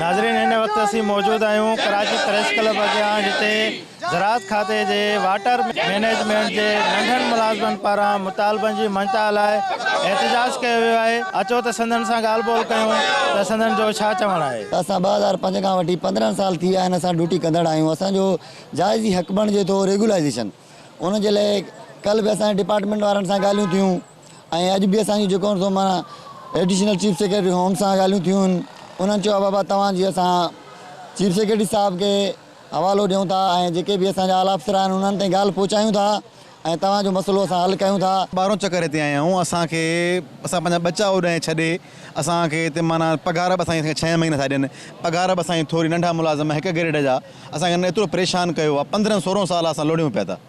ناظرين هن وقت اسين موجود آهيون ڪراچي پريس ڪلب اڳيان جتي زراعت کاتي جي واٽر مئنيجمينٽ جي ننڍن ملازمن پاران مطالبن جي مڃتا لاء احتجاج ڪيو ويو آهي اچو ته سندن سان ڳالهه ٻولهه ڪيون ته سندن جو ڇا چوڻ آهي. اسان 2005 کان وٺي 15 سال ٿي ويا آهن اسان ڊيوٽي ڪندڙ آهيون اسان جو جائز ئي حق بڻجي ٿو ريگولائيزيشن ان جي لاء ڪلهه به اسان جي ڊپارٽمينٽ وارن سان ڳالهيون ٿيون ۽ اڄ به اسان جون جيڪو سو معنيٰ ايڊيشنل چيف سيڪريٽري هوم سان ڳالهيون ٿيون آهن انهن چيو آهي بابا توهان جي اسان چيف سيڪريٽري صاحب کي حوالو ڏيون ٿا ۽ جيڪي به اسان جا اعليٰ افسر آهن انهن تائين ڳالهه پهچايون ٿا ۽ توهان جو مسئلو اسان حل ڪيون ٿا. ٻارهون چڪر هتي آيا آهيون اسان کي اسان پنهنجا ٻچا اوڏانهن ڇڏي اسان کي هتي معنيٰ پگهار به اسان کي ڇهين مهيني ٿا ڏين پگهار به اسان جي ٿوري ننڍا ملازم هڪ گريڊ جا اسان کي هنن ايترو پريشان ڪيو آهي پندرهن سورهن سال اسان لوڙيون پيا ٿا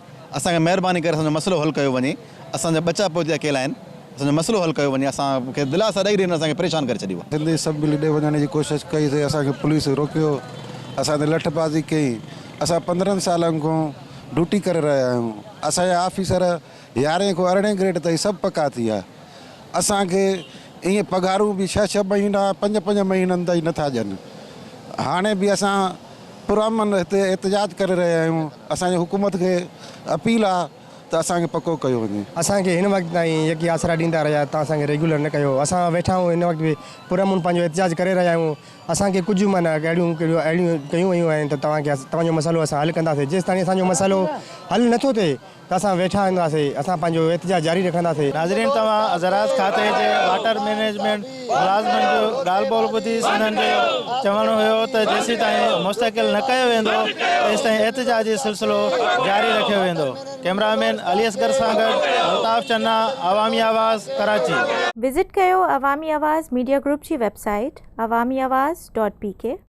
اسان کي مهرباني ڪري اسان جو مسئلو حل ڪيو وڃي اسان جا ٻچا پوئتي اڪيلا آهن اسان جو مسئلو حل ڪيو وڃي اسان کي دلاسا ڏئي ڏئي هنن اسان کي پريشان ڪري ڇڏيو آهي. سنڌ اسيمبلي ڏي وڃڻ جي ڪوشش ڪئي سي اسان کي پوليس روڪيو اسان تي لٺ بازي ڪئي اسان 15 سالن کان ڊيوٽي ڪري رهيا آهيون اسان جا آفيسر يارهين کان ارڙهين گريڊ تائين سڀ پڪا ٿي ويا اسان کي ائين پگهارون به ڇهه ڇهه مهينا پنج پنج مهينن تائين نٿا ڏين هاڻي به اسان پرامن هتي احتجاج ڪري رهيا آهيون اسان جي حڪومت کي اپيل آ ته اسان کي پڪو ڪيو وڃي. اسان کي هن وقت تائين يڪي آسرا ڏيندا رهيا تان اسان کي ريگيولر نه ڪيو اسان ويٺا آهيون هن وقت به پرامن پنهنجو احتجاج ڪري رهيا آهيون اسان کي ڪجهه معنيٰ اهڙيون ڪهڙيون اهڙيون ڪيون ويون آهن ته توهان کي توهان جو مسئلو اسان حل ڪنداسين جيستائين اسان جو مسئلو حل نٿو ٿئي ته اسان ويٺا هونداسين، اسان پنهنجو احتجاج جاري رکنداسين. ناظرين توهان زراعت کاتي جي واٽر مئنيجمينٽ ملازمن جو ڳالهه ٻولهه ٻڌي سندن جو چوڻ هيو ته جيسيتائين مستقل نه ڪيو ويندو تيستائين احتجاجي سلسلو جاري رکيو ويندو ڪئميرا مين علي اصغر سان گڏ الطاف چنا عوامي آواز ڪراچي. وزٽ ڪيو عوامي آواز ميڊيا گروپ جي website Awami Awaz dot P K.